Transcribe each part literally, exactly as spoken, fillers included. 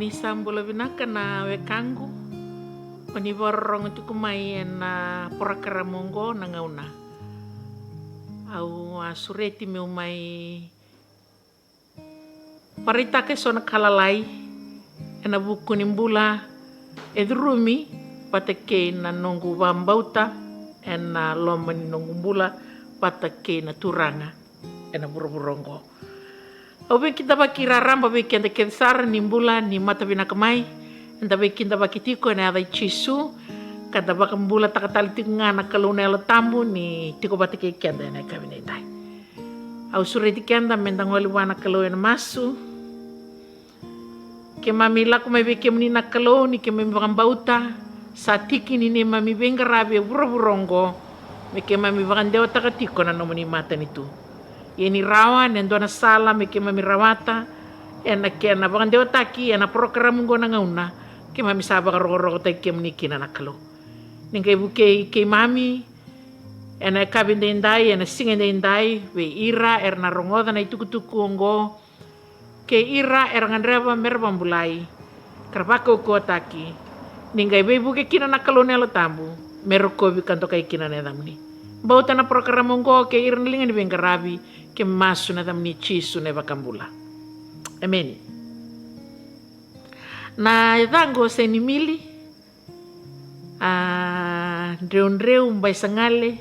Ni sa bula vinaka na wekaqu, o ni vakarorogo tiko mai ena porokaramu oqo na gauna. Au a sureti meu mai vakaraitaka eso na ka lalai ena vuku ni bula e curumi vata kei na noqu vakabauta ena loma ni noqu bula vata kei na Turaga ena vuravura oqo. Au veikidavaki raraba vei keda kece sara ni bula ni mata vinaka mai. Eda veikidavaki tiko ena yaca i Jisu, ka da vakabulataka tale tiko ga na Kalou na Yalo Tabu ni tiko vata kei keda ena yakavi nidai. Au sureti keda meda gole vua na Kalou ena masu. Keimami lako mai vei kemuni na Kalou ni keimami vakabauta sa tiki ni neimami veiqaravi e vuravura oqo, me keimami vakadewataka tiko na nomuni matanitu. Ia ni rawa ena dua na sala me keimami rawata ena kena vakadewataki ena porokaramu oqo na gauna, keimami sa vakarokorokotaki kemuni kina na Kalou. Ni qai vukei keimami ena yakavi daidai, ena siga daidai, vei ira era na rogoca na itukutuku oqo, kei ira era gadreva mera vakabulai ka ra vakaukauwataki. Ni qai veivuke kina na Kalou na Yalo Tabu me rokovi ka dokai kina na yacamuni. Bauta na porokaramu oqo kei ira na liga ni veiqaravi, ke masu na yacamuni Jisu na iVakabula. Emeni. Na yacaqu o Seni Mili, a, Dredre Baisagale,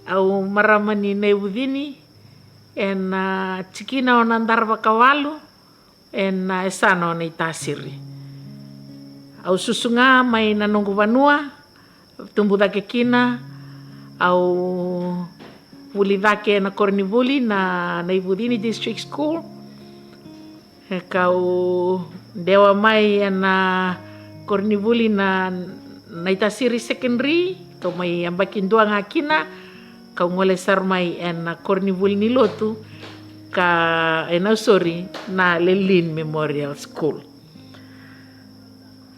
au marama ni Naivucini, ena tikina o Nadaravawalu, ena yasana o Naitasiri. Au susu ga mai na noqu vanua tubu cake kina. Au vuli cake ena koronivuli na Naivucini District School. E kau dewa mai ena koronivuli na Naitasiri Secondary, kau mai yabaki dua ga kina, kau gole sara mai ena koronivuli ni lotu, ka ena, sorry, na Lelean Memorial School.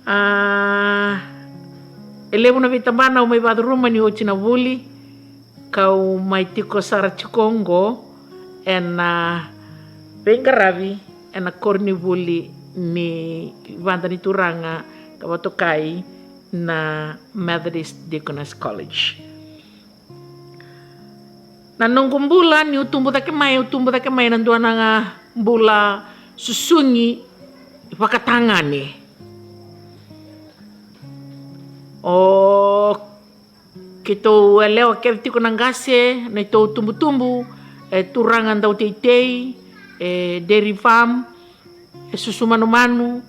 A, e levu na veitabana au mai vakacuruma ni oti na vuli, kau mai tiko sara tiko oqo ena veiqaravi ena koronivuli ni vada ni Turaga ka vakatokai na Methodist Deaconess College. Na noqu bula niu tubu cake mai, au tubu cake mai ena dua na bula susugi vakatagane. O keitou yalewa kece tiko na qase, neitou tubutubu e turaga dauteitei, e dairy farm, e susu manumanu.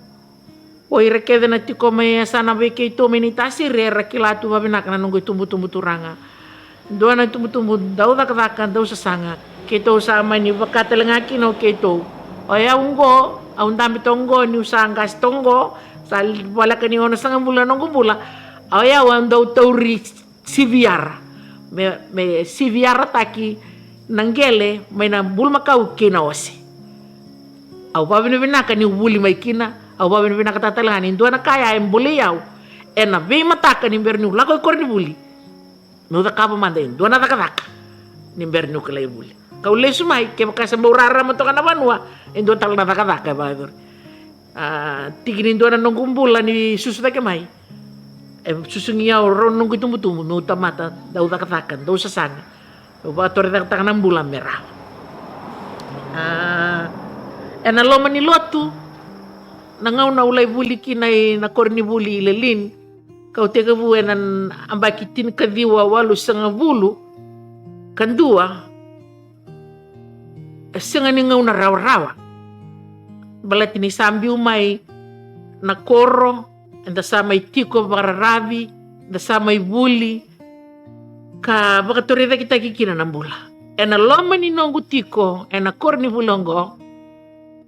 O ira kece na tiko mai yasana vei keitou mai Naitasiri era kila tu vavinaka na noqu itubutubu turaga. Dua na itubutubu dau cakacaka, dau sasaga. Keitou sa mani vaka tale ga kina o keitou. O yau oqo, au dabe toka oqo niu sa qase toka oqo, sa voleka ni onosagavulu na noqu bula. O yau au dau tauri siviara, me, me siviarataki na qele mai na bulumakau kei na ose. Au vavinavinaka niu vuli mai kina, au vavinavinakataka tale ga ni dua na ka ya e bolei au ena veimataka ni bera niu lako i koronivuli. Meu cakava mada e dua na cakacaka ni bera niu kilai vuli. Kau lesu mai, kevaka se bau rarama toka na vanua, e dua tale na cakacaka e vakayacori. A, tiki ni dua na noqu bula ni susu cake mai, e susugi au rau na noqu itubutubu meu tamata dau cakacaka, dau sasaga. Meu vakatorocaketaka na bula me rawa. A, ena loma ni lotu, na gauna au lai vuli kina ina koronivuli i Lelean, kau tekivu ena yabaki tinikaciwa walusagavulu ka dua, e sega ni gauna rawarawa. Baleta ni sa biu mai na koro, eda sa mai tiko vakararavi, eda sa mai vuli, ka vakatorocaketaki kina na bula. Ena loma ni noqu tiko ena koronivuli oqo,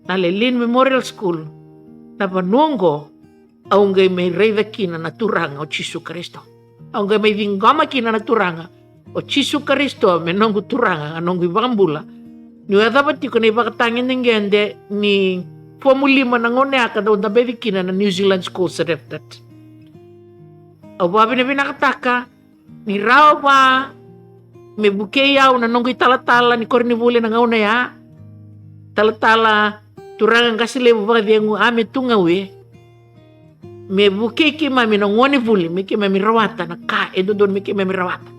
na Lelean Memorial School, na vanua oqo au qai mai raica kina na Turaga o Jisu Karisito. Au qai mai ciqoma kina na Turaga o Jisu Karisito me noqu Turaga, a noqu iVakabula. Niu yacova tiko na ivakatagedegede ni fomu lima na gauna ya ka dau dabeci kina na New Zealand School Certificate. Au vavinavinakataka ni rawa me vukei au na noqu italatala ni koronivuli na gauna ya. Talatala Turaga qase levu vakacegu, a me tu ga ue. Me vukei keimami na gone vuli, me keimami rawata na ka e dodonu me keimami rawata.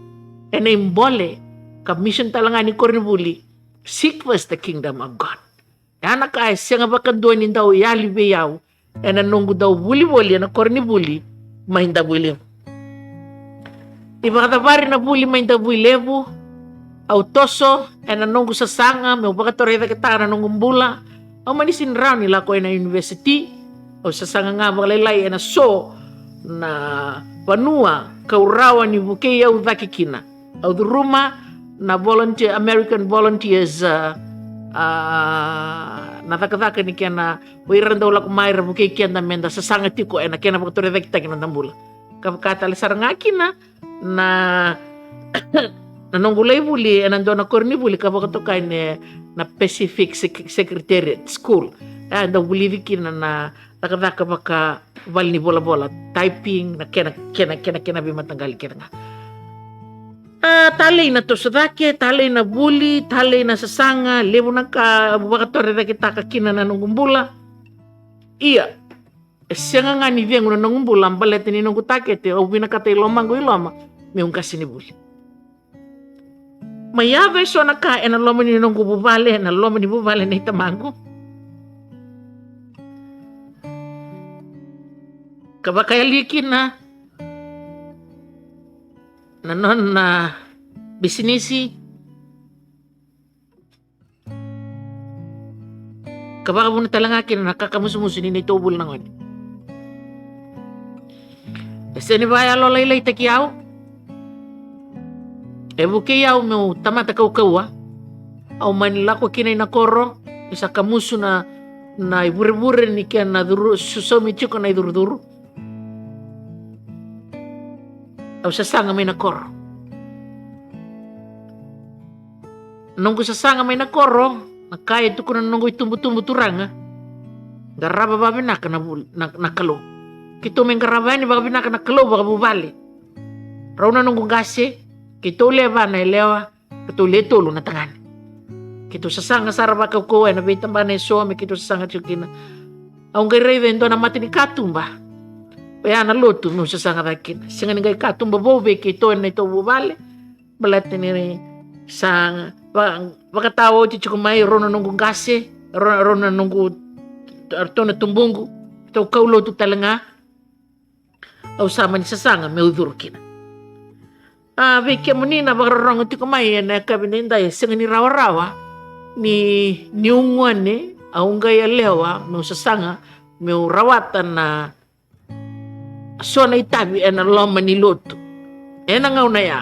Ena ibole ka mission tale ga ni koronivuli, seek first the kingdom of God. Ya na ka e sega vakadua ni dau yali vei au ena noqu dau vuli voli ena koronivuli mai Davuilevu. Ni vakacavari na vuli mai Davuilevu, au toso ena noqu sasaga meu vakatorocaketaka na noqu bula. Au mani sega ni rawa ni lako ena university. Au sasaga ga vakalailai ena so na vanua kau rawa ni vukei au cake kina. Au curuma na volunteer, American Volunteers, a, a, na cakacaka ni kena, o ira dau lako mai ra vukei keda meda sasaga tiko ena kena vakatorocaketaki na noda bula. Ka vaka tale sara ga kina na na noqu lai vuli ena dua na koronivuli ka vakatokai na Pacific Sec-, Secretariat School. E dau vulici kina na cakacaka vaka vale ni volavola, typing, na kena, kena, kena, kena veimataqali kece ga. A, talei na toso cake, talei na vuli, talei na sasaga, levu na ka vakatorocaketaka kina na noqu bula. Ia, e sega ga ni cegu na noqu bula, baleta ni noqu takete, au vinakata i lomaqu i loma meu qase ni vuli. Mai yaco e so na ka ena loma ni noqu vuvale, ena loma ni vuvale nei tamaqu. Ka vakayali kina na nona bisinisi. Ka vakavuna tale ga kina na kakamusumusu ni neitou vuli na gone. E sega ni vakayalolailaitaki au. E vukei au meu tamata kaukauwa. Au mani lako kina i na koro, e sa kamusu na, na ivurevure ni kena curu, sosomi tiko na icurucuru. Au sasaga mai na koro. Noqu sasaga mai na koro, na ka e tukuna na noqu itubutubu turaga. Qarava vakavinaka na vuli, na, na Kalou. Keitou mai qarava yani vakavinaka na Kalou vakavuvale. Rau na noqu qase, keitou le va na yalewa, keitou le tolu na tagane. Keitou sasaga sara vakaukauwa ena veitabana e so, me keitou sasaga tiko kina. Au qai raica e dua na mata ni katuba. Oya na lotu meu sasaga cake kina. Sega ni qai katuba vou vei keitou ena neitou vuvale. Baleta ni sa va-, vakatawa oti tiko mai rau na noqu qase, rau, rau na noqu, ratou na tubuqu, ratou kaulotu tale ga. Au sa mani sasaga meu curu kina. A, vei kemuni na vakarorogo tiko mai ena yakavi edaidai, e sega ni rawarawa ni, niu gone, au qai yalewa meu sasaga meu rawata na so na itavi ena loma ni lotu ena gauna ya.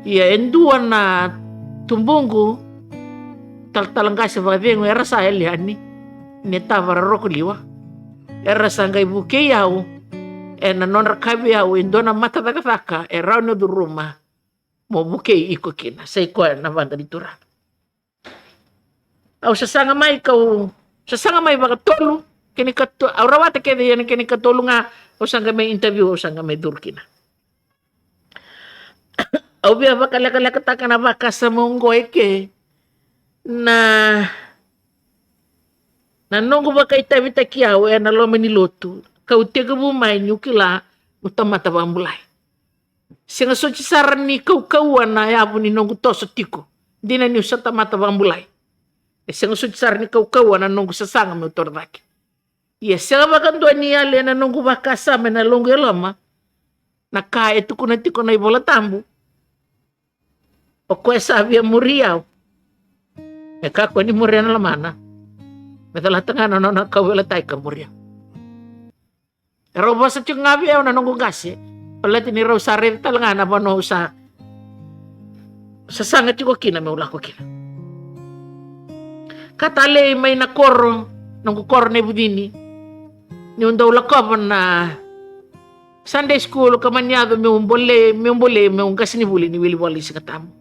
Ia e dua na tubuqu, talatala qase vakacegu, era sa yali yani, Netava Rarokoliwa. Era sa qai vukei au ena nodra kavi au e dua na mata cakacaka e rawa ni curuma mo vukei iko kina, sa i koya na vada ni Turaga. Au sasaga mai, kau sasaga mai vakatolu, kena ikato-, au rawata kece, ia na kena ikatolu ga au sa qai mai interview, au sa qai mai curu kina. Au via vakalekalekataka na vakasama oqo eke, na, na noqu vakaitavitaki au ena loma ni lotu, kau tekivu mai niu kila meu tamata vakabulai. Sega soti sara ni kaukauwa na yavu ni noqu toso tiko, dina niu sa tamata vakabulai. E sega soti sara ni kaukauwa na noqu sasaga meu torocake. Ia sega vakadua ni yali ena noqu vakasama ena loqu yaloma na ka e tukuna tiko na iVola Tabu. O koya sa via muri au, me kakua ni muria na lomana, me calata ga na nona kauveilatai ka muri au. E rau vosa tiko ga vei au na noqu qase, baleta ni rau sa raica tale ga na vanua au sa sasaga tiko kina meu lako kina. Ka talei mai na koro, noqu koro na ivucini, niu dau lakova na Sunday school, ka mani yaco meu bolei, meu bolei meu qasenivuli ni wilivola ni Sigatabu.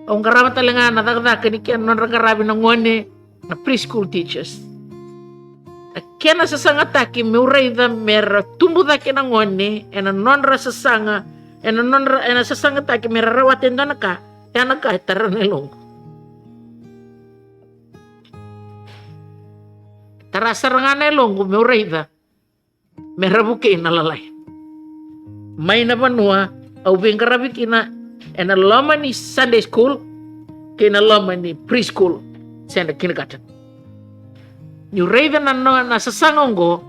Au qarava tale ga na cakacaka ni kena nodra qaravi na gone, na preschool teachers. Na kena sasagataki meu raica me ra tubu cake na gone ena nodra sasaga, ena nodra, ena sasagataki me ra rawata e dua na ka, ya na ka e tara na yaloqu. Sara sara ga na yaloqu meu raica me ra vukei na lalai. Mai na vanua au veiqaravi kina, ena loma ni Sunday school kei na loma ni preschool se na kindergarten. Niu raica na, na, na sasaga oqo,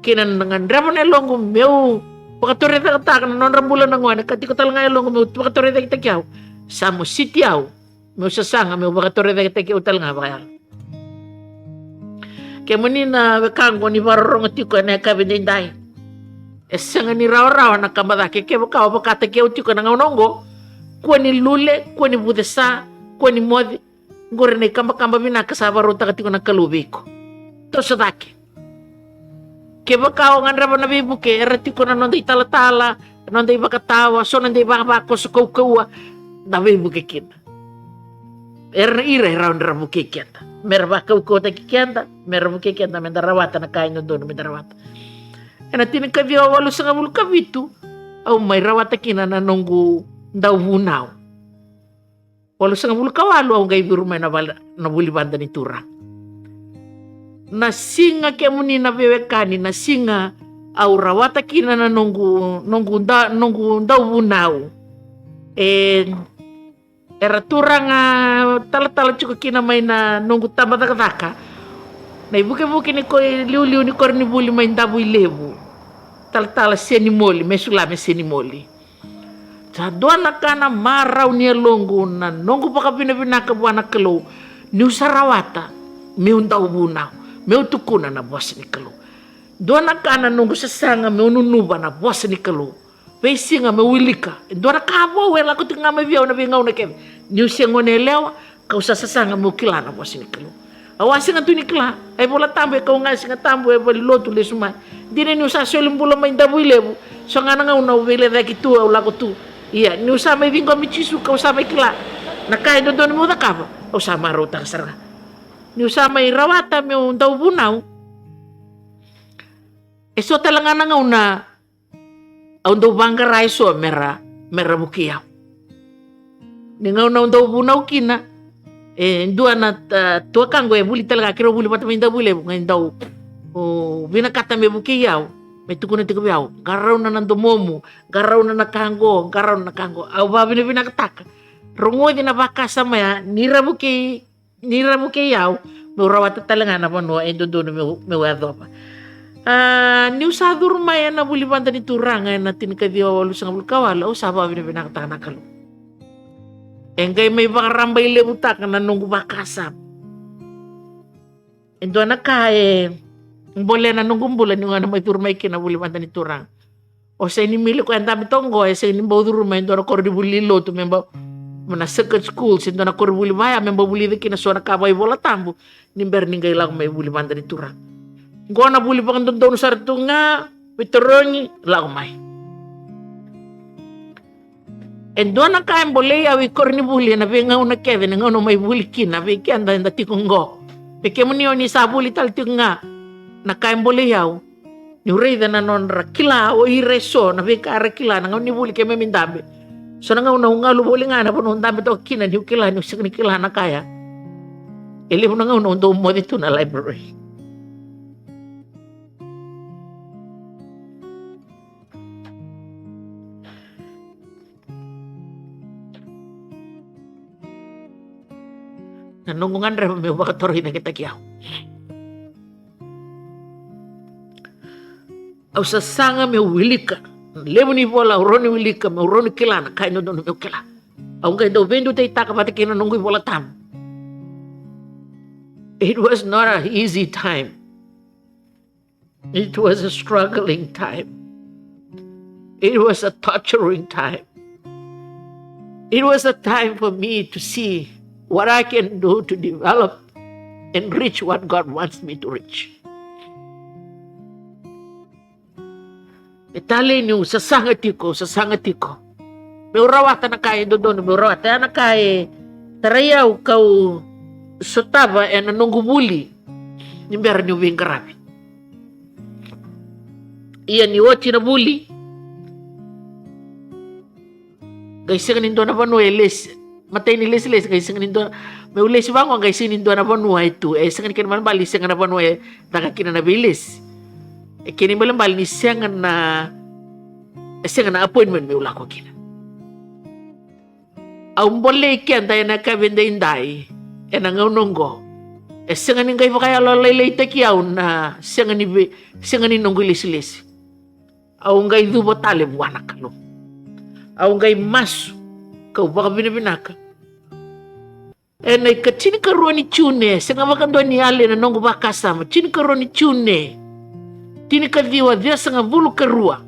kei na, na gadreva na yaloqu meu vakatorocaketaka na nodra bula na gone, ka tiko tale ga yaloqu meu vakatorocaketaki au. Sa mositi au meu sasaga meu vakatorocaketaki au tale ga vakayalo. Kemuni na wekaqu ni vakarorogo tiko ena yakavi daidai, e sega ni rawarawa na kaba cake. Kevaka o vakataki au tiko na gauna oqo, kua ni lule, kua ni vucesa, kua ni moce. Qori na ikabakaba vinaka sa vakarautaka tiko na Kalou vei iko. Toso cake. Kevaka o gadreva na veivuke, era tiko na noda italatala, noda ivakatawa, so noda ivakavakoso kaukauwa, da veivuke kina. Era, ira e rawa ni ra vukei keda, me ra vakaukauwataki keda, me ra vukei keda me da rawata na ka e dodonu me da rawata. Ena tinikaciwa walusagavulu ka vitu au mai rawata kina na noqu dauvunau. Walusagavulu ka walu au qai curu mai na vale, na vuli vada ni Turaga. Na siga, kemuni na veiwekani, na siga au rawata kina na noqu, noqu da, noqu dauvunau, e, era turaga talatala tiko kina mai na noqu tabacakacaka na ivukevuke ni ko, liuliu ni koronivuli mai Davuilevu. Talatala Senimoli, Mesulame Senimoli. Sa dua na ka na marau ni yaloqu, na noqu vakavinavinaka vua na Kalou, niu sa rawata meu dauvunau, meu tukuna na vosa ni Kalou. Dua na ka na noqu sasaga meu nunuva na vosa ni Kalou. Veisiga meu wilika e dua na ka vou e lako tiko ga mai vei au na veigauna kece. Niu se gone yalewa, kau sa sasaga meu kila na vosa ni Kalou. Au a sega tu ni kila, a iVolatabu e kau ga e Siga Tabu, e valenilotu lesu mai. Dina niu sa soli bula mai Davuilevu, so ga na gauna au veilecayaki tu, au lako tu. Ia, niu sa mai ciqomi Jisu, kau sa mai kila na ka e dodonu meu cakava, au sa marautaka sara ga. Niu sa mai rawata meu dauvunau, e so tale ga na gauna au dau vaqara e so me ra, me ra vukei au. Ni gauna au dau vunau kina, e dua na, a, tuakaqu e vuli tale ga, keirau vuli vata mai Davuilevu, qai dau, o, vinakata me vukei au, me tukuna tiko vei au, qarauna na domomu, qarauna na ka qo, qarauna na ka qo. Au vakavinavinakataka. Rogoci na vakasama ya, ni ra vukei ni ra vukei au meu rawata tale ga na vanua e dodonu meu, meu yacova. A, niu sa curu mai ena vuli vada ni Turaga ena tinikaciwa walusagavulu ka walu, au sa vakavinavinakataka na Kalou. E qai mai vakarabailevutaka na noqu vakasama. E dua na ka e bolea na noqu bula niu gana mai curu mai kina vuli vada ni Turaga. O Sainimili, koya e dabe toka qo, e sega ni bau curu mai e dua na koronivuli ni lotu me bau, mai na circuit school se dua na koronivuli vaya me bau vulica kina so na ka vakaiVolatabu ni bera ni qai lako mai vuli vada ni Turaga. Qo na vuli vakadodonu sara tu ga, veitarogi, lako mai. E dua na ka e bolei au i koronivuli ena veigauna kece, na gauna au mai vuli kina vei keda eda tiko qo. Me kemuni o ni sa vuli tale tiko ga, na ka e bolei au, niu raica na nodra kila o ira e so na veika era kila na gauna ni vuli keimami dabe. So na gauna au galu voli ga na vanua au dabe toka kina, niu kila niu sega ni kila na ka ya. E levu na gauna au dau moce tu na library. Na noqu gadreva meu vakatorocaketaki au. Au sasaga meu wilika na levu ni vola au rawa ni wilika, meu rawa ni kila na ka e dodonu meu kila. Au qai dau veidutaitaka vata kei na noqu iVolatabu. It was not an easy time. It was a struggling time. It was a torturing time. It was a time for me to see what I can do to develop and reach what God wants me to reach. E talei niu sasaga tiko, sasaga tiko meu rawata na ka e dodonu meu rawata. Ya na ka e tarai au kau sotava ena noqu vuli ni bera niu veiqaravi. Ia ni oti na vuli, qai sega ni dua na vanua e lesi, matai ni lesilesi, qai sega ni dua, Meu lesi vaqo qai sega ni dua na vanua e tu. E sega ni kena ibalebale ni sega na vanua e caka kina na veilesi. E kena ibalebale ni sega na, e sega na appointment meu lako kina. Au bolei keda ena yakavi edaidai, ena gauna oqo. E sega ni qai vakayalolailaitaki au na sega ni ve-, sega ni noqu ilesilesi. Au qai cuva tale vua na Kalou. Au qai masu, kau vakavinavinaka. Ena ikatinikarua ni June, sega vakadua ni yali ena noqu vakasama, tinikarua ni June, tinikaciwa ciwasagavulu ka rua.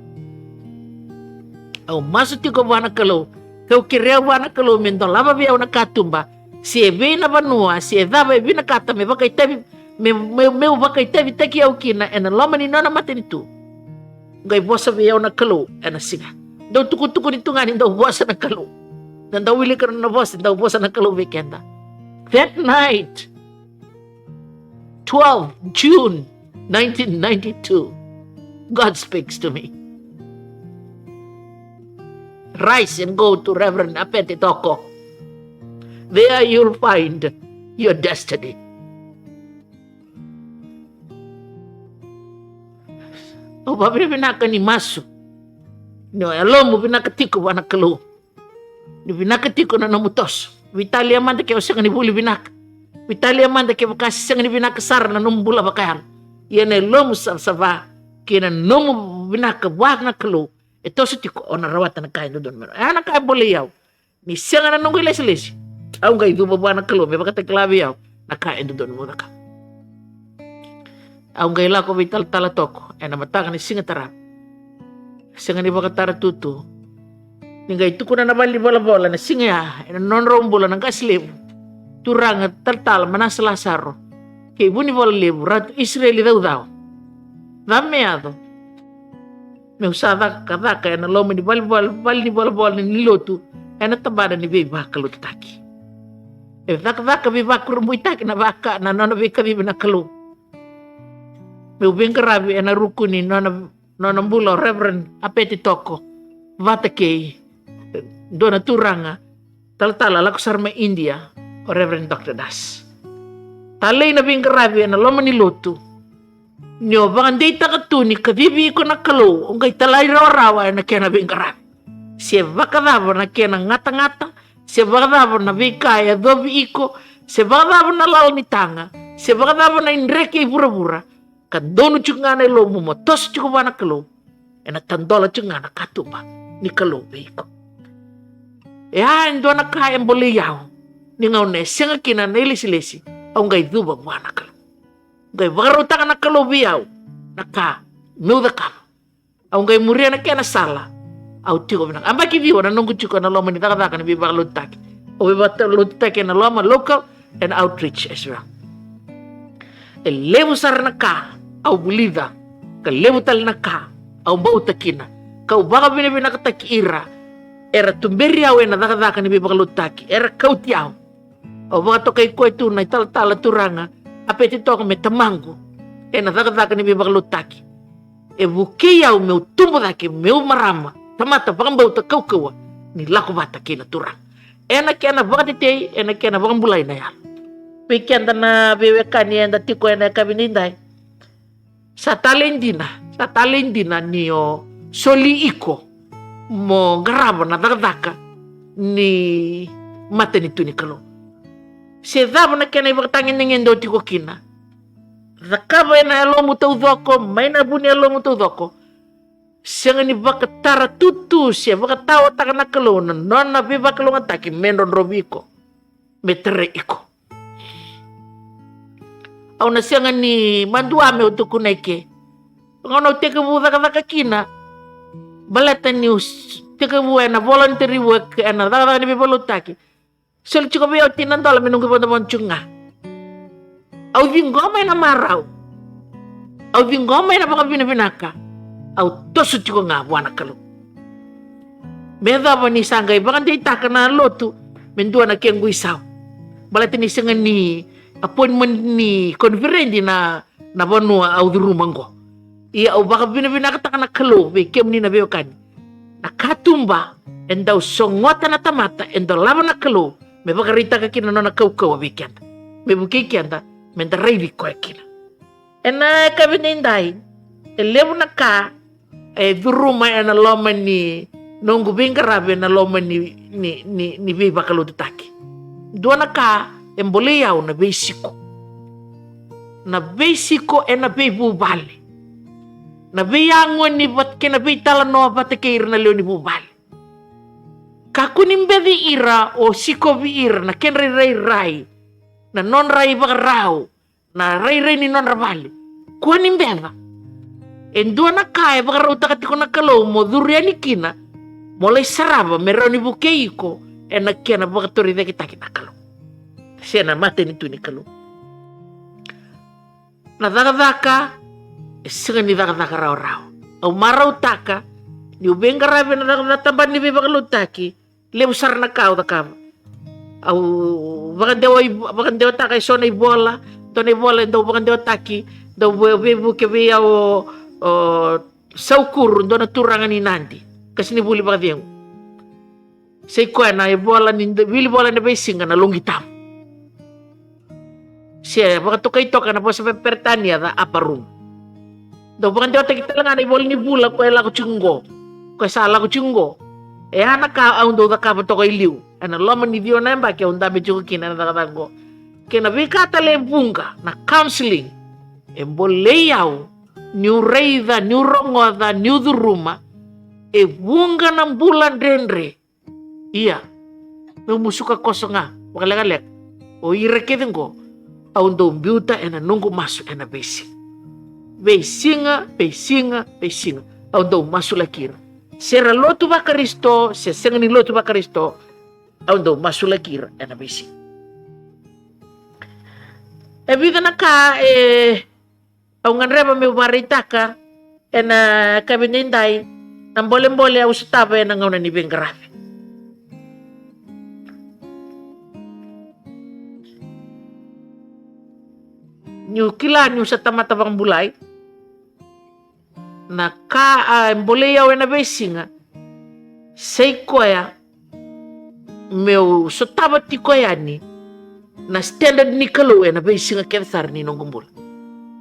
Au masu tiko vua na Kalou, kau kerea vua na Kalou me dolava vei au na katuba, se vei na vanua, se cava e vinakata me vakaitavi, me, me, meu vakaitavitaki au kina ena loma ni nona matanitu. Qai vosa vei au na Kalou ena siga. Dau tukutuku ni tu ga ni dau vosa na Kalou. Na dau wilika na nona vosa, dau vosa na Kalou vei keda. That night, twelve June nineteen ninety-two, God speaks to me. Rise and go to Reverend Apete Toko. There you'll find your destiny. Au vavinavinaka ni masu. Ni o yalomu vinaka tiko vua na Kalou. Ni vinaka tiko na nomu toso. Veitalia mada ke o sega ni vuli vinaka. Veitalia mada kevaka sega ni vinaka sara na nomu bula vakayalo. Ia na yalomu savasava kei na nomu vinaka vua na Kalou, e toso tiko, o na rawata na ka e dodonu me ra-, e na ka e bolei au. Ni sega na noqu ilesilesi, au qai cuva vua na Kalou me vakatakila vei au na ka e dodonu meu cakava. Au qai lako vei Talatala Toko ena mataka ni siga tarava. Sega ni vakatara tutu. Ni qai tukuna na valenivolavola na siga ya ena nodrau bula na qase levu, Turaga Talatala Manasa Lasaro, kei Vunivola Levu, Ratu Isireli Caucau. Cava me yaco? Meu sa cakacaka ena loma ni vale, vale, valenivolavola ni lotu ena tabana ni veivakalotutaki. E cakacaka veivakurabuitaki na vaka, na nona veikacivi na Kalou. Meu veiqaravi ena ruku ni nona, nona bula o Reverend Apete Toko vata kei dua na turaga talatala lako sara mai India, o Reverend Doctor Das. Talei na veiqaravi ena loma ni lotu. Ni o vakadeitaka tu ni kacivi iko na Kalou, o qai talairawarawa ena kena veiqaravi. Se vakacava na kena gatagata, se vakacava na veika e yacovi iko, se vakacava na lala ni taga, se vakacava na idreke i vuravura, ka donu tiko ga na yalomu mo toso tiko vua na Kalou, ena tadola tiko ga na katuba ni Kalou vei iko. E a e dua na ka e bolei au, ni gauna e sega kina na ilesilesi, au qai cuva vua na Kalou. Qai vakarautaka na Kalou vei au na ka meu cakava. Au qai muria na kena sala. Au tiko vinaka. Yabaki ciwa na noqu tiko ena loma ni cakacaka ni veivakalotutaki. Au veivakalotutaki ena loma, local and outreach as well. E levu sara na ka au vulica, ka levu tale na ka au bauta kina, kau vakavinavinakataki ira era tuberi au ena cakacaka ni veivakalotutaki, era kauti au. Au vakatokai koya tu na italatala turaga Apete Toko me tamaqu ena cakacaka ni veivakalotutaki. E vukei au meu tubu cake, meu marama, tamata vakabauta kaukauwa, ni lako vata kei na Turaga ena kena vakatetei, ena kena vakabulai na yalo. Vei keda na veiwekani eda tiko ena yakavi nidai, sa talei dina, sa talei dina ni o soli iko mo qarava na cakacaka ni matanitu ni Kalou. Se cava na kena ivakatagedegede o tiko kina, cakava ena yalomu taucoko, mai na vu ni yalomu taucoko. Sega ni vakatara tutu se vakataotaka na Kalou na nona veivakalougatataki me drodrovi iko, me tarai iko. Au na sega ni madua meu tukuna eke. Gauna au tekivu cakacaka kina, baleta niu s-, tekivu ena voluntary work, ena cakacaka ni veivakalotutaki, soli tiko vei au tini na dola me noqu ivadavada tiko ga. Au ciqoma ena marau, au ciqoma ena vakavinavinaka, au toso tiko ga vua na Kalou. Me yacova ni sa qai vakadeitaka na lotu me dua na kequ isau, baleta ni sega ni appointment ni koniferedi na, na vanua au curuma oqo. Ia au vakavinavinakataka na Kalou vei kemuni na veiwekani. Na katuba e dau sogota na tamata e dolava na Kalou, me vakaraitaka kina na nona kaukauwa vei keda, me vukei keda me da raici koya kina. Ena yakavi nidai, e levu na ka e curuma ena loma ni noqu veiqaravi, ena loma ni, ni, ni, ni veivakalotutaki. Dua na ka e bolei au na veisiko. Na veisiko ena veivuvale. Na veiyago ni vat-, kei na veitalanoa vata kei ira na lewe ni vuvale. Kakua ni beci ira o sikovi ira na kedra irairai, na nodra ivakarau, na rairai ni nodra vale. Kua ni beca. E dua na ka e vakarautaka tiko na Kalou mo curu yani kina, mo lai sarava me rawa ni vukei iko ena kena vakatorocaketaki na Kalou, se na matanitu ni Kalou. Na cakacaka e sega ni cakacaka rawarawa. Au marautaka niu veiqaravi ena cakacaka, tabana ni veivakalotutaki, levu sara na ka au cakava. Au vakadewa i-, vakadewataka eso na ivola, dua na ivola e dau vakadewataki, dau ve-, veivuke vei au o, o Saukuru, dua na turaga ni Nadi, qasenivuli vakacegu. Sa i koya na ivola ni d-, wili vola ena veisiga na Loqi Tabu. Se vakatokai toka ena vosa vakaperitania the upper room. Dau vakadewataki tale ga na ivola ni vula koya e lako tiko qo, koya sa lako tiko qo. E a na ka au dau cakava toka i liu ena loma ni ciwa na yabaki au dabe tiko kina ena cakacaka qo. Kei na veika tale e vuqa, na counseling. E bolei au niu raica, niu rogoca, niu curuma, e vuqa na bula dredre. Ia, meu musuka koso ga vakalekaleka, o ira kece qo au dau biuta ena noqu masu ena veisiga. Veisiga, veisiga, veisiga, au dau masulaki ira. Se ra lotu vaKarisito se sega ni lotu vaKarisito, au dau masulaki ira ena veisiga. E vica na ka e au gadreva meu vakaraitaka ena yakavi nidai, na bolebole au sotava ena gauna ni veiqaravi. Niu kila niu sa tamata vakabulai, na ka a bolei au ena veisiga, sa i koya meu sotava tiko yani na standard ni Kalou ena veisiga kece sara ni noqu bula.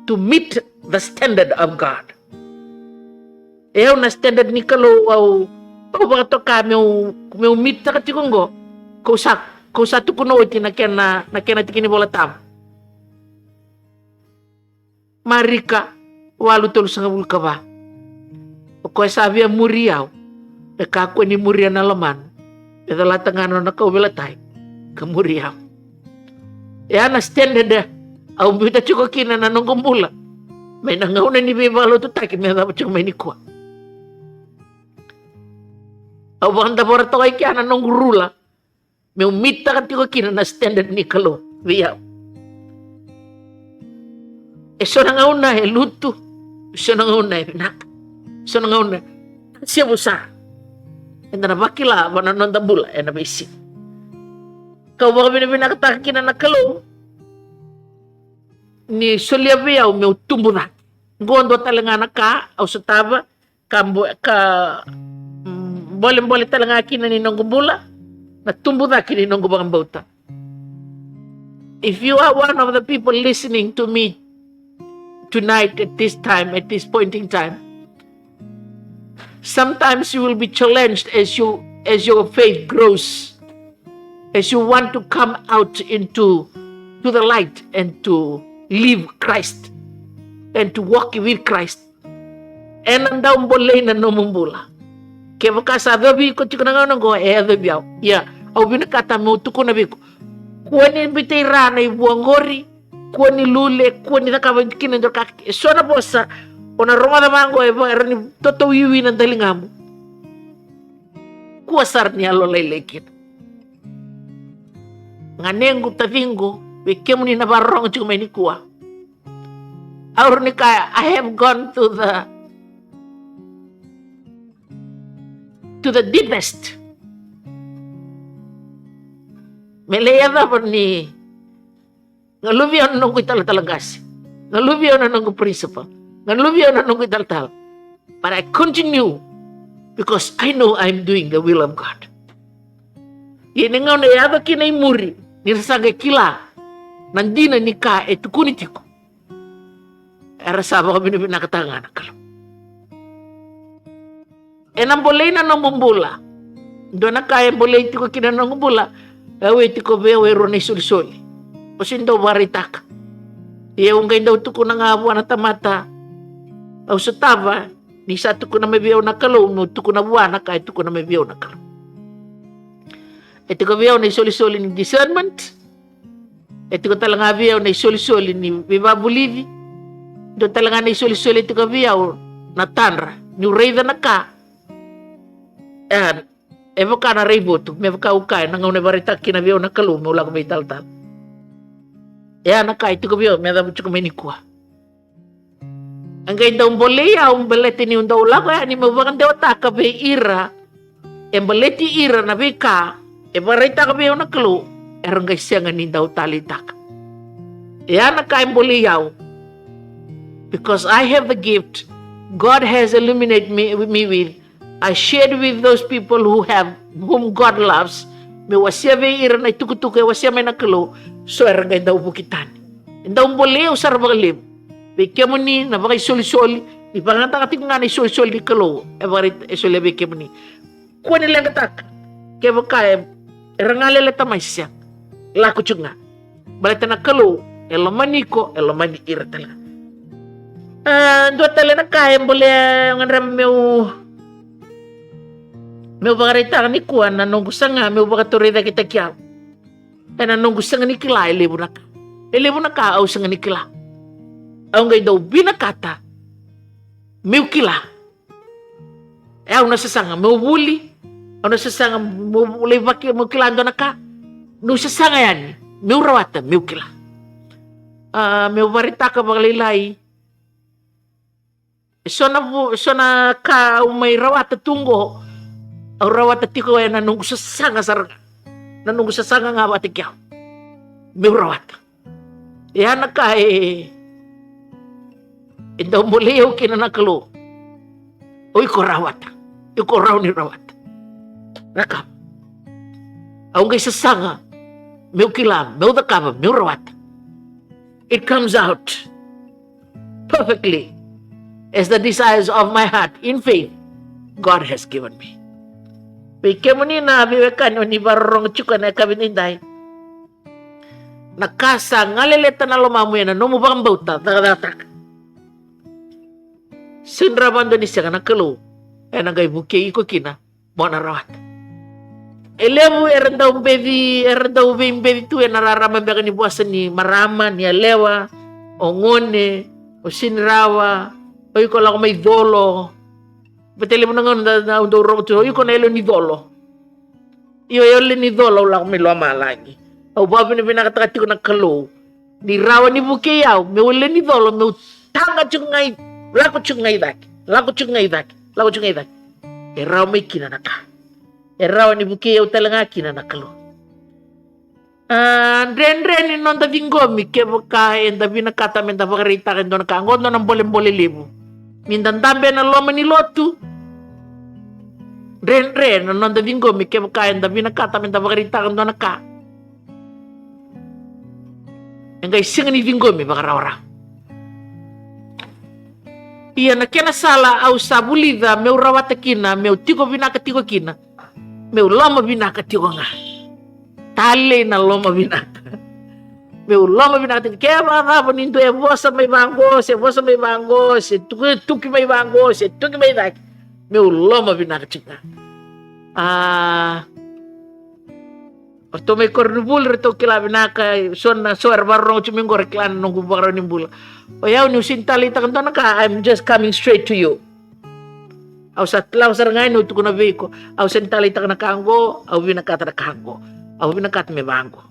To meet the standard of God. E au na standard ni Kalou au, au vakatoka meu, meu meet taka tiko qo. Kau sa, kau sa tukuna oti na kena, na kena tiki ni Vola Tabu. Marika walu tolusagavulu ka va. O koya sa via muri au, me kakua ni muria na lomana, me calata ga na nona kauveilatai ka muri au. E a na standard au biuta tiko kina na noqu bula mai na gauna ni veivakalotutaki me yacova tiko mai nikua. Au vakadavora toka i kea na noqu rula meu meet taka tiko kina na standard ni Kalou vei au. E so na gauna e lutu, e so na gauna e vinaka, e so na gauna e sevu sara. Eda na vakila va na noda bula ena veisiga. Kau vakavinavinakataka kina na Kalou ni solia vei au meu tubu cake. Qo dua tale ga na ka au sotava, ka bo-, ka, mm, bolebole tale ga kina ni noqu bula, na tubu cake ni noqu vakabauta. If you are one of the people listening to me tonight, at this time, at this point in time, sometimes you will be challenged as you, as your faith grows, as you want to come out into, to the light and to live Christ and to walk with Christ. Ena dau bolei na nomu bula. Kevaka sa yacovi iko tiko na gauna oqo, e yacovi au. Ia, au vinakata meu tukuna vei iko, kua ni biuta i ra na ivua qori, kua ni lule, kua ni cakava kina e dua na ka. E so na vosa o na rogoca vaqo e va-, era ni totoiwi na daligamu. Kua sara ni yalolailai kina. Ganequ, taciqu, vei kemuni na vakarorogo tiko mai nikua, au rawa ni kaya, I have gone to the, to the deepest. Me lai yacova ni galuvi au na noqu italatala qase, galuvi au na noqu principal, galuvi au na noqu italatala. But I continue because I know I'm doing the will of God. Ia ni gauna e yaco kina i muri, ni ra sa qai kila na dina ni ka e tukuni tiko, era sa vakavinavinakataka ga na Kalou. Ena bolei na noqu bula. Dua na ka e bolei tiko kina na noqu bula, e au e tiko vei au e rua na isolisoli. Au sega ni dau vakaraitaka. Ia au qai dau tukuna ga vua na tamata au sotava, ni sa tukuna mai vei au na Kalou, meu tukuna vua na ka e tukuna mai vei au na Kalou. E tiko vei au na isolisoli ni discernment. E tiko tale ga vei au na isolisoli ni veivakavulici. Dua tale ga na isolisoli e tiko vei au na tadra, niu raica na ka. E, e vaka na raivotu, me vaka au kaya, na gauna e vakaraitaka kina vei au na Kalou meu lako veitalatala. E a na ka e tiko vei au me yacova tiko mai nikua. E qai dau bolei au baleta niu dau lako yani meu vakadewataka vei ira e baleti ira na veika e vakaraitaka vei au na Kalou, era qai sega ni dau taleitaka. E a na ka e bolei au. Because I have the gift God has illuminated me, me with, I shared with those people who have, whom God loves. Meu wasea vei ira na itukutuku e wasea mai na Kalou, so era qai dau vuki tani. E dau bolei au sara vakalevu. Vei kemuni na vakaisolisoli, ni vakayagataka tiko ga na isolisoli ni Kalou e vakara-, e solia vei kemuni. Kua ni leqataka. Kevaka e, era galeleta mai, sega. Lako tiko ga. Baleta na Kalou e lomani iko, e lomani ira tale ga. A, dua tale na ka e bolei au, gadreva meu, meu vakaraitaka nikua na noqu saga meu vakatorocaketaki au. Ena noqu sega ni kila e levu na ka. E levu na ka au sega ni kila. Au qai dau vinakata meu kila. E au na sasaga meu vuli. Au na sasaga meu lai vaki, meu kila dua na ka. Meu sasaga yani meu rawata meu kila. A, meu vakaraitaka vakalailai. E so na vu-, e so na ka au mai rawata tu qo, au rawata tiko ena noqu sasaga sara ga. Na noqu sasaga ga vata kei au meu rawata. E a na ka e, e dau bolei au kina na Kalou. O iko rawata. Iko rawa ni rawata. Na ka au qai sasaga meu kila, meu cakava, meu rawata. It comes out perfectly as the desires of my heart in faith God has given me. Vei kemuni na veiwekani o ni vakarorogo tiko ena yakavi edaidai, na ka sa galeleta na lomamu ena nomu vakabauta, cakacakataka. Sega ni rawa vakadua ni sega, na Kalou ena qai vukei iko kina mo na rawata. E levu era dau beci, era dau veibeci tu ena rarama beka ni vosa ni marama, ni yalewa, o gone, o sega ni rawa, o iko lako mai colo. Baleta levu na gauna da, da, au dau rogo tu, o iko na yalewa ni colo. Io, au yalewa ni colo, au lako mai lomalagi. Au vakavinavinakataka tiko na Kalou ni rawa ni vukei au meu yalewa ni colo, meu taga tiko ga i, lako tiko ga i cake, lako tiko ga i cake, lako tiko ga i cake. E rawa mai kina na ka. E rawa ni vukei au tale ga kina na Kalou. A, dredre ni noda ciqomi kevaka eda vinakata meda vakaraitaka e dua na ka. Qo dua na bolebole levu. Ni da dabe ena loma ni lotu, dredre na noda ciqomi kevaka eda vinakata meda vakaraitaka e dua na ka. E qai sega ni ciqomi vakarawarawa. Ia na kena sala au sa vulica meu rawata kina, meu tiko vinaka tiko kina, meu loma vinaka tiko ga. Talei na loma vinaka. Meu loma vinaka tiko. Ke vakacava ni dua e vosa mai vaqo, se vosa mai vaqo, se tuki, tuki mai vaqo, se tuki mai cake, meu loma vinaka tiko ga. A, o ratou mai koronivuli ratou kila vinaka, so na, so era vakarorogo tiko mai qo ra kila na noqu vakarau ni bula. O yau niu sega ni taleitaka dua na ka, I'm just coming straight to you. Au sa lako sara ga yani au tukuna vei iko, au sega ni taleitaka na ka qo, au vinakata na ka qo, au vinakata me vaqo.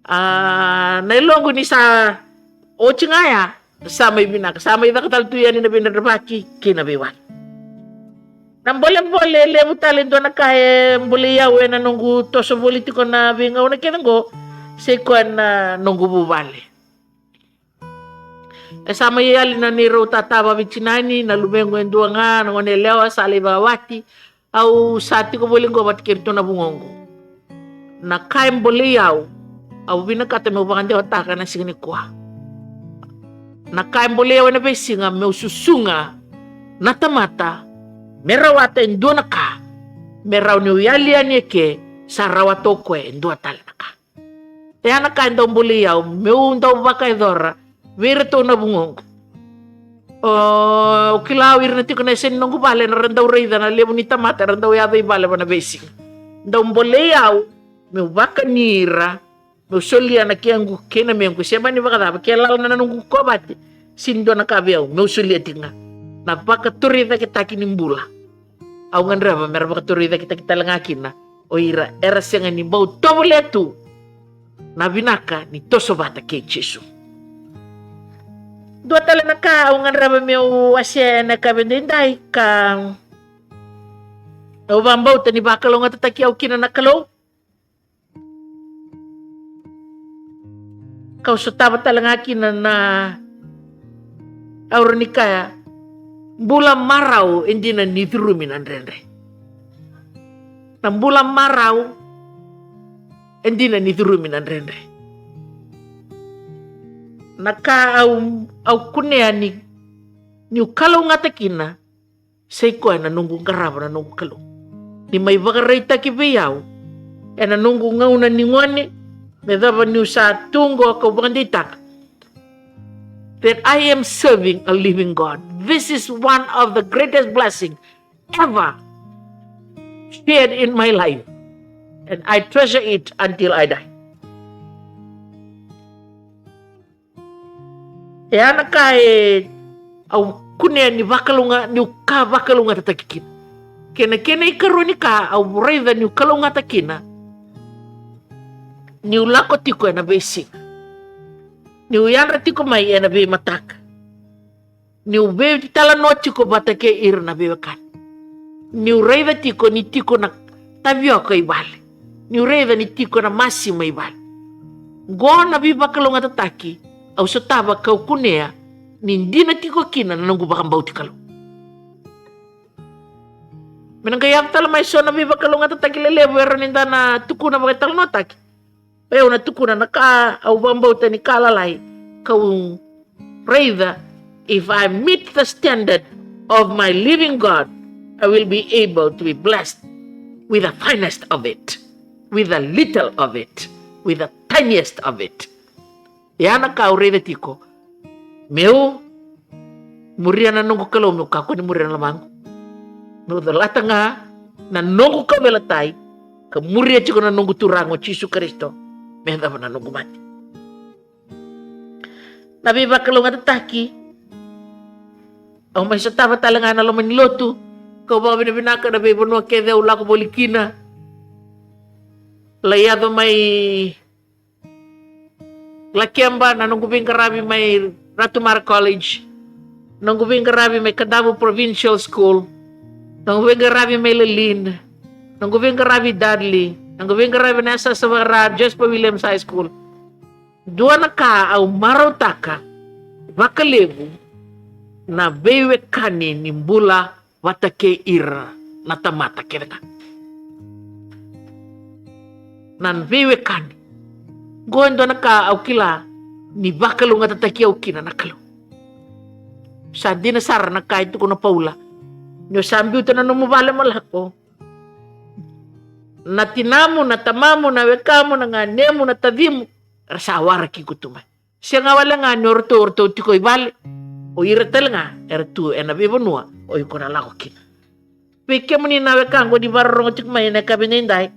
A, na yaloqu ni sa oti ga ya, sa mai vinaka, sa mai caka tale tu yani na veidredrevaki kei na veiwali. Na bolebole levu tale, dua na ka e bolei au ena noqu toso voli tiko na veigauna kece qo, sai koya na noqu vuvale. E sa mai yali na neirau tata vaveitinani, na luvequ e dua ga, na gone yalewa sa lai vakawati. Au sa tiko voli qo vata kei iratou na vugoqu. Na ka e bolei au, au vinakata meu vakadewataka ena siga nikua. Na ka e bolei au ena veisiga meu susuga na tamata me rawata e dua na ka, me rawa niu yali yani eke, sa rawata o koya e dua tale na ka. E a na ka e dau bolei au meu dau vakayacora vei iratou na vugoqu. O kila, o ira na tiko na yasa ni noqu vale era dau raica na levu ni tamata era dau yaco i vale va na veisiga. Dau bolei au meu vakani ira, meu solia na kequ kei na mequ, se mani vakacava, ke lala na noqu kovate, sega ni dua na ka vei au, meu solia tiko ga na vakatorocaketaki ni bula. Au gadreva mera vakatorocaketaki tale ga kina o ira era sega ni bau tovolea tu na vinaka ni toso vata kei Jisu. Dua tale na ka au gadreva meu wasea ena yakavi edaidai, ka au vakabauta ni vakalougatataki au kina na Kalou. Kau sotava tale ga kina na, au rawa ni kaya, bula marau e dina ni curumi na dredre. Na bula marau e dina ni curumi na dredre. Na ka au, au kunea ni, niu kalougata kina, sa i koya na noqu qarava na noqu Kalou. Ni mai vakaraitaki vei au ena noqu gauna ni gone, me cava niu sa tu qo kau vakadeitaka that I am serving a living God. This is one of the greatest blessing ever shared in my life, and I treasure it until I die. E a na ka e au kunea ni vakalouga, niu ka vakalougatataki kina. Kei na kena ikarua ni ka au raica niu kalougata kina, niu lako tiko ena veisiga, niu yadra tiko mai ena veimataka, niu veitalanoa tiko vata kei ira na veiwekani, niu raica tiko ni tiko na tavioka i vale, niu raica ni tiko na masima i vale. Qo na veivakalougatataki au sotava kau kunea ni dina tiko kina na noqu vakabauti Kalou. Me na qai yaco tale mai so na veivakalougatataki lelevu e rawa ni da na tukuna vakatalanoataki. E au na tukuna na ka au vakabauta ni ka lalai kau raica, if I meet the standard of my living God, I will be able to be blessed with the finest of it, with the little of it, with the tiniest of it. E a na ka au raica tiko, meu muria na noqu Kalou, meu kakua ni muria na lomaqu. Meu colata ga na noqu kauveilatai ka muria tiko na noqu Turaga o Jisu Karisito me yacova na noqu mate. Na veivakalougatataki au mai sotava tale ga ena loma ni lotu, kau vakavinavinaka na veivanua kece au lako voli kina. Lai yaco mai Lakeba na noqu veiqaravi mai Ratu Mara College, noqu veiqaravi mai Kadavu Provincial School, noqu veiqaravi mai Lalin, noqu veiqaravi Dudley, noqu veiqaravi na yasayasa vaka-Ra, Jasper Williams High School. Dua na ka au marautaka vakalevu na veiwekani ni bula vata kei ira na tamata kece ga. Na veiwekani. Qo e dua na ka au kila ni vakalougatataki au kina na Kalou. Sa dina sara na ka e tukuna o Paula, ni o sa biuta na nomu vale mo lako, na tinamu, na tamamu, na wekamu, na ganemu, na tacimu, era sa waraki iko tu mai. Sega wale ga ni o ratou, o ratou tiko i vale, o ira tale ga era tu ena veivanua o iko na lako kina. Vei kemuni na wekaqu ni vakarorogo tiko mai ena yakavi edaidai,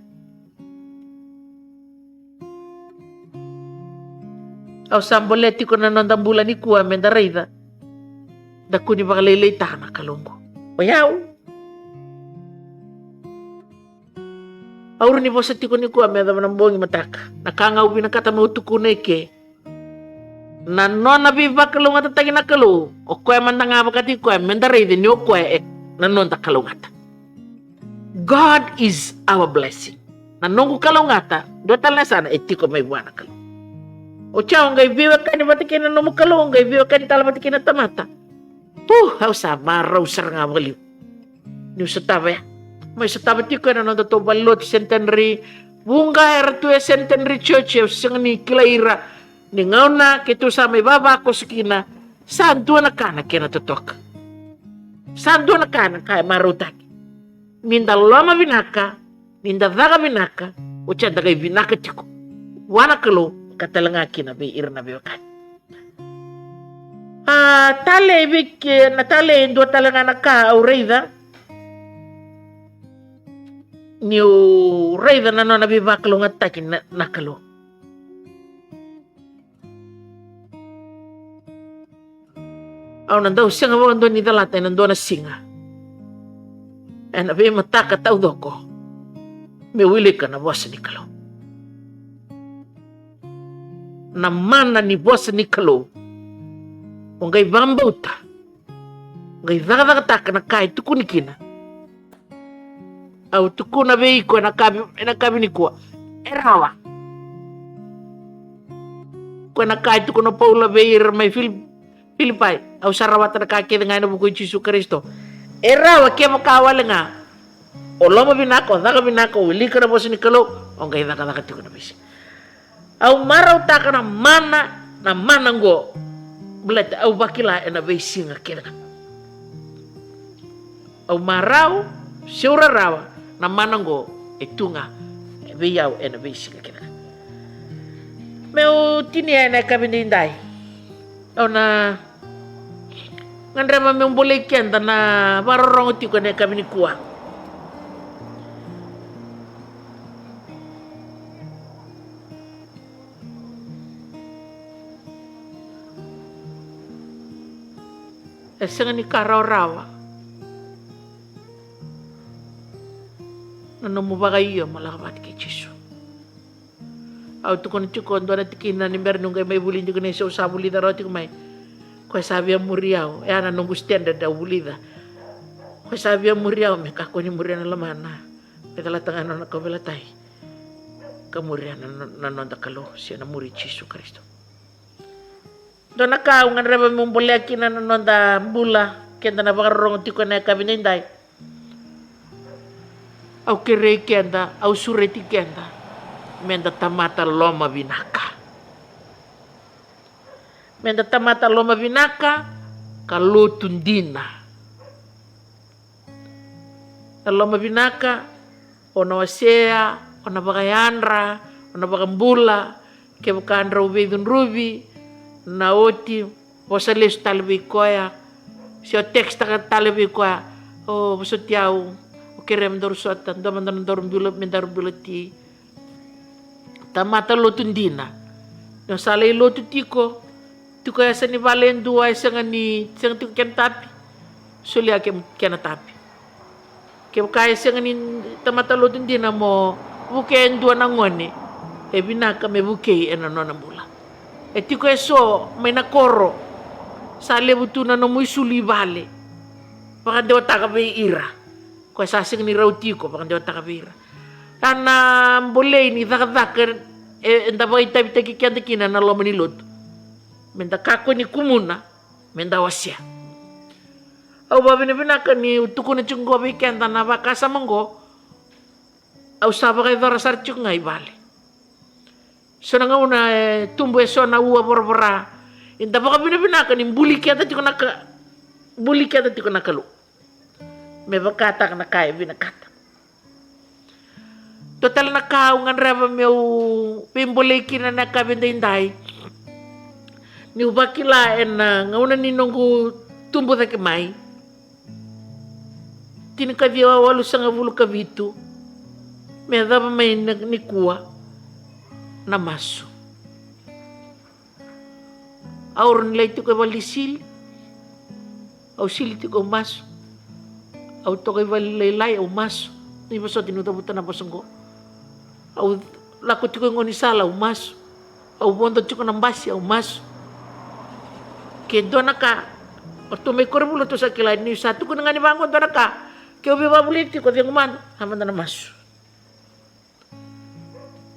au sa bolea tiko na noda bula nikua me da raica, da kua ni vakalailaitaka na Kalou qo. O yau, au rawa ni vosa tiko nikua me yacova na bogi, mataka. Na ka ga au vinakata meu tukuna eke, na nona veivakalougatataki na Kalou, o koya mada ga vakataki koya me da raica ni o koya e na noda kalougata. God is our blessing. Na noqu kalougata, dua tale na yasana, e tiko mai vua na Kalou. Oti ya, o qai veiwekani vata kei na nomu Kalou, o qai veiwekani tale vata kei na tamata. Pu, au sa marau sara ga vakalevu niu sotava ya. Mai sotava tiko ena nodatou valelotu Centenary, Vuqa era tu e Centenary Church, au sega ni kilai ira. Ni gauna keitou sa mai vavakoso kina, sa dua na ka na kena totoka. Sa dua na ka na ka e marautaki. Ni da loma vinaka, ni da caka vinaka, oti ya da qai vinaka tiko vua na Kalou, ka tale ga kina vei ira na veiwekani. A, talei vei ke, na talei e dua tale ga na ka au raica. Niu raica na nona veivakalougatataki na, na Kalou. Au na dau sega vakadua ni calata ena dua na siga ena veimataka taucoko meu wilika na vosa ni Kalou. Na mana ni vosa ni Kalou. O qai vakabauta, o qai cakacakataka na ka e tukuni kina. Au tukuna vei iko ena kavi, ena kavi nikua. E rawa. Ko ena ka e tukuna o Paula vei ira mai Fili-, Filipai. Au sa rawata na ka kece ga ena vuku i Jisu Karisito. E rawa kevaka wale ga o loma vinaka, o caka vinaka, o wilika na vosa ni Kalou, o qai cakacaka tiko na veisiga. Au marautaka na mana, na mana oqo. Baleta au vakila ena veisiga kece ga. Au marau, se au rarawa, na mana oqo e tu ga vei au ena veisiga kece ga. Meu tinia ena yakavi edaidai. Au na gadreva meu bolei keda na vakarorogo tiko ena yakavi nikua. E sega ni ka rawarawa na nomu vakaio mo lako vata kei Jisu. Au tukuna tiko dua na tikina ni bera niu qai mai vuli tiko, ni se au sa vulica rawa tiko mai. Koya sa via muri au, e a na noqu standard au vulica. Koya sa via muri au me kakua ni muria na lomana, me calata ga na nona kauveilatai, ka muria na, na, na noda Kalou, se na muri Jisu Karisito. Dua na ka au gadreva meu bolea kina na noda bula, keda na vakarorogo tiko ena yakavi edaidai. Au kerei keda, au sureti keda, meda tamata loma vinaka. Meda tamata loma vinaka ka lotu dina. Na loma vinaka, o na wasea, o na vakayadra, o na vakabula. Kevaka drau veicudruvi, na oti, vosa lesu tale vei koya. Se o tekstaka tale vei koya, o vosoti au, o kerea me daru sota, dua mada na daru bula, me daru bula ti. Tamata lotu dina. Ni o sa lai lotu tiko, tiko e yasa ni vale e dua e sega ni, sega tiko kena tapi, solia ke, kena tapi. Kevaka e sega ni tamata lotu dina mo vukei e dua na gone, e vinaka me vukei ena nona bula. E tiko eso mai na koro, sa levu tu na nomu isulu i vale, vakadewataka vei ira. Koya sa sega ni rauti iko, vakadewataka vei ira. A na bolei ni cakacaka e, eda vakaitavitaki keda kina na loma ni lotu. Meda kakua ni kumuna, meda wasea. Au vakavinavinaka niu tukuna tiko qo vei keda na vakasama qo. Au sa vakayacora sara tiko ga i vale. So na gauna e tubu eso na ua voravora, eda vakavinavinaka ni buli keda tiko na ka, buli keda tiko na Kalou me vakataka na ka e vinakata. Dua tale na ka au gadreva meu veibolei kina na yakavi edaidai. Niu vakila ena gauna ni noqu tubu cake mai, tinikaciwa walusagavulu ka vitu me yacova mai na nikua, na masu. Au rawa ni lai tiko e vale ni sili. Au sili tiko, au masu. Au toka i vale lailai, au masu. Ni vosoti niu cavuta na vosa oqo. Au lako tiko i gaunisala, au masu. Au vodo tiko na basi, au masu. Ke dua na ka, o ratou mai koronivuli ratou sa kila, niu sa tukuna ga ni vaqo dua na ka, ke au veivakavulici tiko, cegu mada, a mada na masu.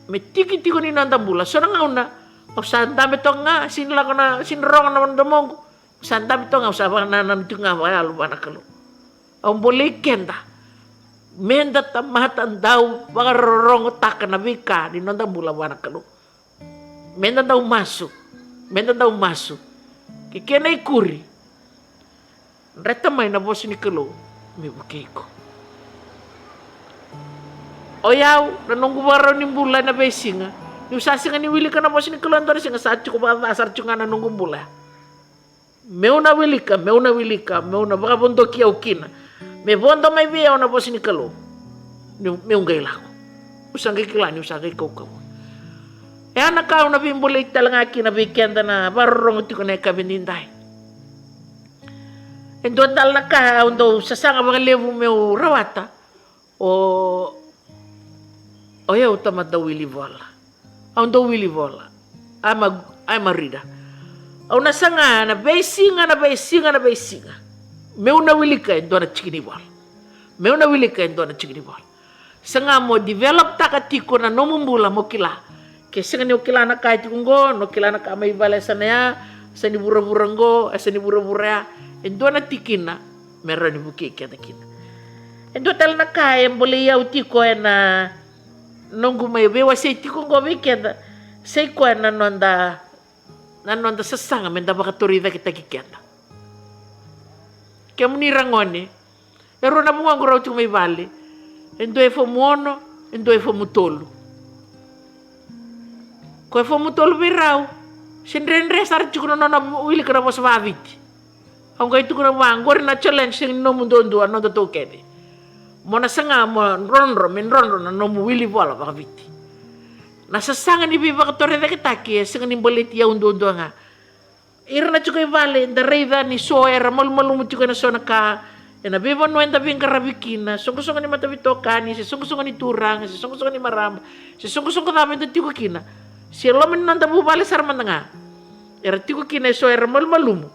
Me tiki tiko ni noda bula. So na gauna au sa dabe toka ga, sini lako na, sini rogo na domoqu. Au sa dabe toka ga, au sa vakanananu tiko ga vakayalo vua na Kalou. Au bolei keda Meda tamata dau vakarorogotaka na veika ni noda bula vua na Kalou. Meda dau masu. Meda dau masu. Ke kena ikuri, dreta mai na vosa ni Kalou me vukei iko. O yau, na noqu vakarau ni bula ena veisiga, niu sa sega ni wilika na vosa ni Kalou e dua na siga, sa tiko vakaca sara tiko ga na noqu bula. Meu na wilika, meu na wilika, meu na vakavodoki au kina. Me vodo mai vei au na vosa ni Kalou. Niu, meu qai lako. Au sa qai kila niu sa qai kaukauwa. E a na ka au na veibolei tale ga kina vei keda na vakarorogo tiko na yakavi nidai. E dua tale na ka au dau sasaga vakalevu meu rawata. O, o yau tamata dau wili vola. Au dau wili vola. I'm a, I'm a reader. Au na saga na veisiga, na veisiga, na veisiga. Meu na wilika e dua na tiki ni vola. Meu na wilika e dua na tiki ni vola. Saga mo develop taka tiko na nomu bula mo kila. Ke sega ni o kila na ka e tiko qo, no kila na ka mai vale e sa na ya, e sa ni vuravura qo, e sa ni vuravura ya. E dua na tikina me rawa ni vukei keda kina. E dua tale na ka e bolei au tiko ena noqu mai veiwasei tiko qo vei keda, sai koya na noda, na noda sasaga meda vakatorocaketaki keda. Kemuni ra gone, e rua na vugoqu rau tiko mai vale. E dua e fomu ono, e dua e fomu tolu. Ko e fomu tolu vei rau, se dredre sara tiko na nona wilika na vosa vakaviti. Au qai tukuna vua, qori na challenge, sega ni nomu duadua, noda tou kece. Mo na saga mo drodro, me drodro na nomu wili vola vakaviti. Na sasaga ni veivakatorocaketaki e sega ni baleti au duadua ga. Ira na tiko i vale, da raica ni so era malumalumu tiko ena so na ka, ena veivanua eda veiqaravi kina, soqosoqo ni mataveitokani, se soqosoqo ni turaga, se soqosoqo ni marama, se soqosoqo cava eda tiko kina, se loma ni noda vuvale sara mada ga, era tiko kina e so era malumalumu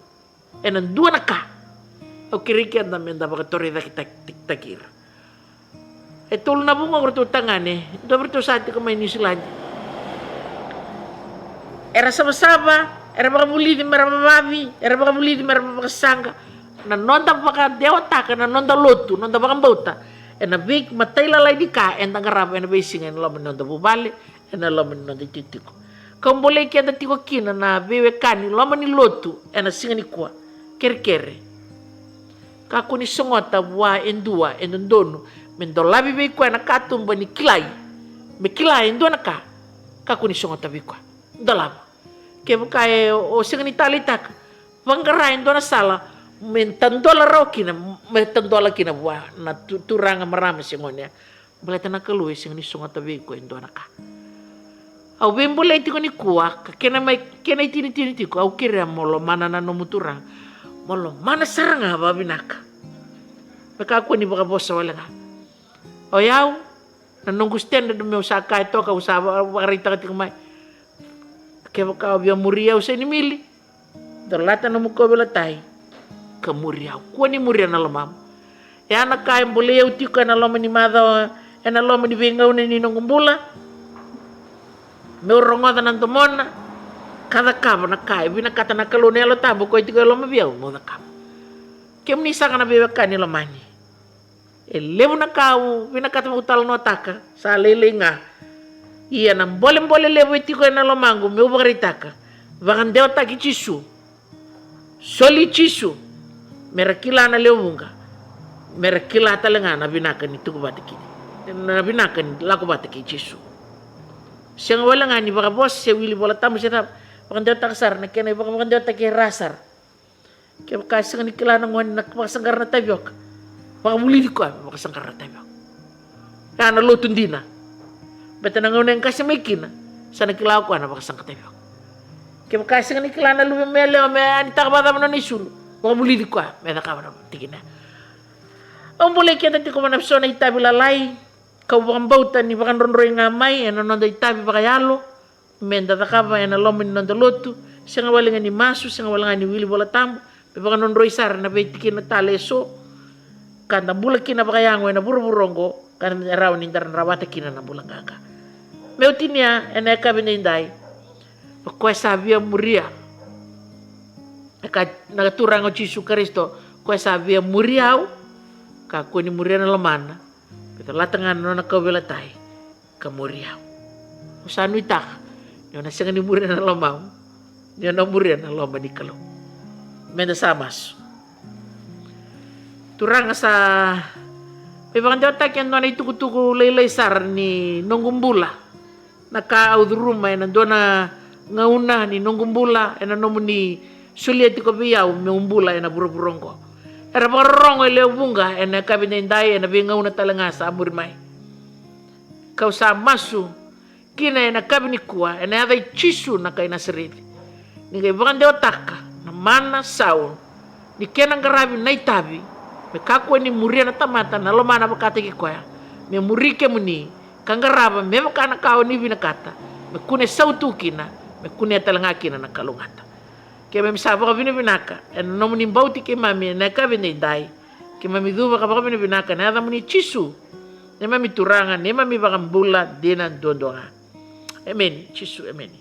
ena dua na ka. Au kerei keda meda vakatorocaketaki ira. E tolu na vugoqu ratou tagane, dua vei ratou sa tiko mai Niusiladi. Era savasava, era vakavulici mera vavavi, era vakavulici mera vakasaqa. Na noda vakadewataka na noda lotu, noda vakabauta, ena veimatailalai ni ka eda qarava ena veisiga ena loma ni noda vuvale, ena loma ni noda itikotiko. Kau bolei keda tiko kina na veiwekani loma ni lotu ena siga nikua. Kerekere. Kakua ni sogota vua e dua e dodonu me dolavi vei koya na katuba ni kilai. Me kila e dua na ka. Kakua ni sogota vei koya. Dolava. Kevaka e o sega ni taleitaka, vaqara e dua na sala me tadola rawa kina, me tadola kina vua na tu, turaga, marama se gone. Baleta na Kalou e sega ni sogota vei iko e dua na ka. Au veibolei tiko nikua, ka kena mai, kena itinitini tiko, au kerea mo lomana na nomu turaga. Mo lomana sara ga vakavinaka. Me kakua ni vakavosa wale ga. O yau, na noqu standard meu sa kaya toka, au sa va, vakaraitaka tiko mai. Kevaka o via muri au, se ni mili. Dolata nomu kauveilatai ka muri au. Kua ni muria na lomamu. E a na ka e bolei au tiko ena loma ni macawa, ena loma ni veigauna ni noqu bula. Meu rogoca na domona ka cakava na ka e vinakata na Kalou na Yalo Tabu, koya tiko e loma vei au, meu cakava. Kemuni saka na veiwekani lomani. E levu na ka au vinakata meu talanoataka, sa lailai ga. Ia na bolebole levu e tiko ena lomaqu meu vakaraitaka. Vakadewataki Jisu. Soli Jisu. Mera kila na lewe vuqa. Mera kila tale ga na vinaka ni tuku vata kei, na vinaka ni lako vata kei Jisu. Sega wale ga ni vakavosa se wili Vola Tabu se cava. Vakadewataka sara na kena ivakavakadewataki e ra sara. Kevaka e sega ni kila na gone na vakasaqara na tavioka, vakavulici koya me vakasaqara na tavioka. Ya na lotu dina. Beta na gauna e qase mai kina, sa na kila o koya na vakasaqa tavioka. Kevaka e sega ni kila na luve me yalewa me yanitaka vakacava na nona isulu, vakavulici koya me cakava na tikina. Au bolei keda tiko mai na so na itavi lalai, kau vakabauta ni vakadrodroi ga mai ena noda itavi vakayalo. Meda cakava ena loma ni noda lotu, sega wale ga ni masu, sega wale ga ni wili Vola Tabu, me vakadrodroi sara na veitikina tale eso, ka da bula kina vakayago ena vuravura oqo, ka da rawa ni da rawata kina na bula qaqa. Meu tinia ena yakavi nidai, o koya sa via muria, e kaya na Turaga o Jisu Karisito, o koya sa via muri au, kakua ni muria na lomana. Calata ga na nona kauveilatai ka muri au. Au sa nuitaka ni o na sega ni muria na lomau, ni o na muria na loma ni Kalou. Meda sa masu. Turaga, sa mai vakadewataki e dua na itukutuku lailai sara ni noqu bula, na ka au curuma ena dua na gauna ni noqu bula, ena nomuni solia tiko vei au meu bula ena vuravura oqo. Era vakarorogo e lewe vuqa ena yakavi edaidai, ena veigauna tale ga sa muri mai. Kau sa masu kina ena yakavi nikua ena yaca i Jisu na kai Nasareci, ni qai vakadewataka na mana sau ni kena qaravi na itavi, me kakua ni muria na tamata na lomana vakataki koya, me muri kemuni, ka qarava me vaka na ka o ni vinakata, me kune sautu kina, me kunea tale ga kina na kalougata. Keimami sa vakavinavinaka ena nomuni bauti keimami ena yakavi edaidai. Keimami cuva ka vakavinavinaka ena yacamuni Jisu, neimami Turaga, neimami iVakabula dina duadua ga. Emeni Jisu, emeni.